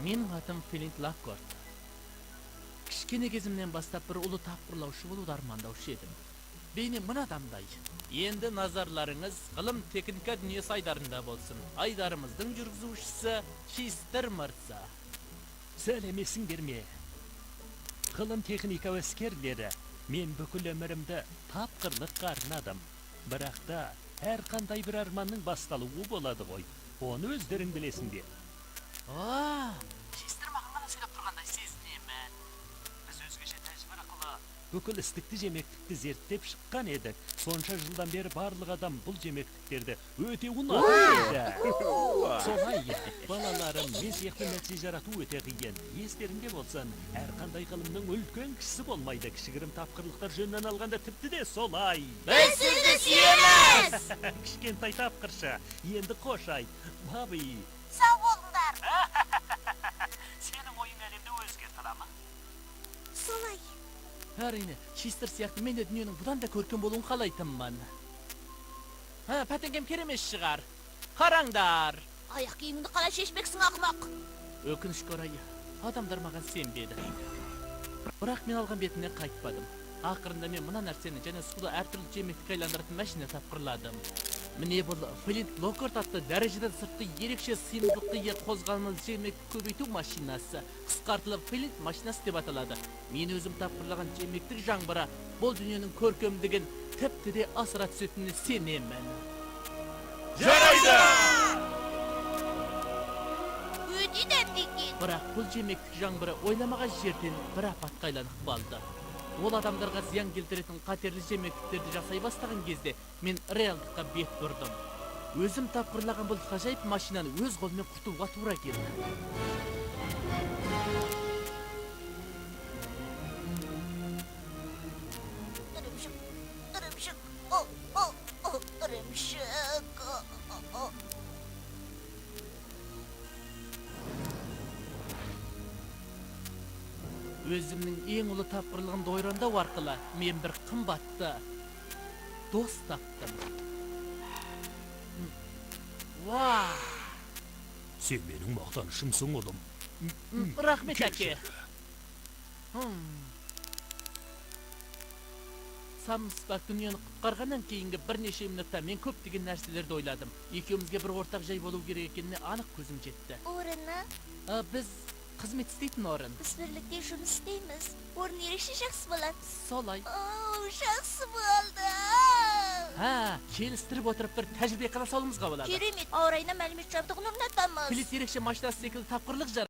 Менің атым Флинт Локкарт. Кішкене кезімнен бастап бір ұлы тапқырлаушы болуды армандаушы едім. Бейне мына адамдай. Енді назарларыңыз ғылым техника дүниесі айдарында болсын. Айдарымыздың жүргізушісі Чистер мырза. Сәлемесіңдер ме? Ғылым техника әскерлері, мен бүкіл өмірімді тапқырлыққа арнадым. Бірақ та әр қандай бір арманның басталуы болады ғой. Оны өздерің білесіңдер. А, Чистер маған ғана сөйлеп тұрғандай сезінемін. Біз өзгеше тәжірибе арқылы бүкіл істікті жемектікті зерттеп шыққан едік. Сонша жылдан бері барлық адам бұл жемектіктерді өте ұнатты еді. Солай, балаларым, мен сияқты нәтиже жарату өте қиын. Естеріңде болсын, әр қандай ғылымның үлкен кішісі болмайды. Кішігірім тапқырлықтар жөнінен алғанда тіпті де солай. Біз сізді сүйеміз! Кішкентай тапқыршы, енді қош айт. Баби, Сау болыңдар. сенің ойың әлемді өзгерте ала ма? Солай. Әрине, Чистер сияқты мен де дүниенің бұдан да көркем болуын қалайтынмын. Ха, пәтеңкем керемет шығар. Қараңдар! Аяқ киіміңді қалай шешпексің, ақымақ? Өкінішке орай, адамдар маған сенбеді. Бірақ мен алған бетімнен қайтпадым. Ақырында мен мына нәрсені және суды әртүрлі жемектікке айландыратын машина тапқырладым. Міне, бұл Флинт Локкарт атты дәрежеден сыртқы ерекше сыйымдылыққа ие қозғалмалы жемекті көбейту машинасы, қысқартылып Флинт машинасы деп аталады. Мен өзім тапқырлаған жемектік жаңбыры бұл дүниенің көркемдігін тіпті де асыра түсетініне сенемін. Жарайды! Өте дәмді екен. Бірақ бұл жемектік жаңбыры ойламаған жерден бір апатқа айланып қалды. Ол адамдарға зиян келтіретін қатерлі жемектіктерді жасай бастаған кезде мен реалдыққа бет бұрдым. Өзім тапқырлаған бұл ғажайып машинаны өз қолыммен құртуға тура келді. Ірімшік, ірімшік, о, о, о, ірімшік, о, о, о. Өзімнің ең ұлы тапқырлығымды ойрандау арқылы мен бір қымбатты дос таптым. Уа! Сен менің мақтанышымсың, ұлым. Рахмет, әке. Самспак дүниені құтқарғаннан кейінгі бірнеше минутта мен көптеген нәрселерді ойладым. Екеумізге бір ортақ жай болу керек екеніне анық көзім жетті. Орыны, А, біз қызмет істейтін орын. біз бірлікте жұмыс істейміз. Орын ерекше жақсы болады. Солай. Оу, жақсы болды. Ха, келістіріп отырып бір тәжірибе қыла салуымызға болады. Керемет. Ауа райына мәлімет жабдығын орнатамыз. Филит ерекше машинасы секілді тапқырлық.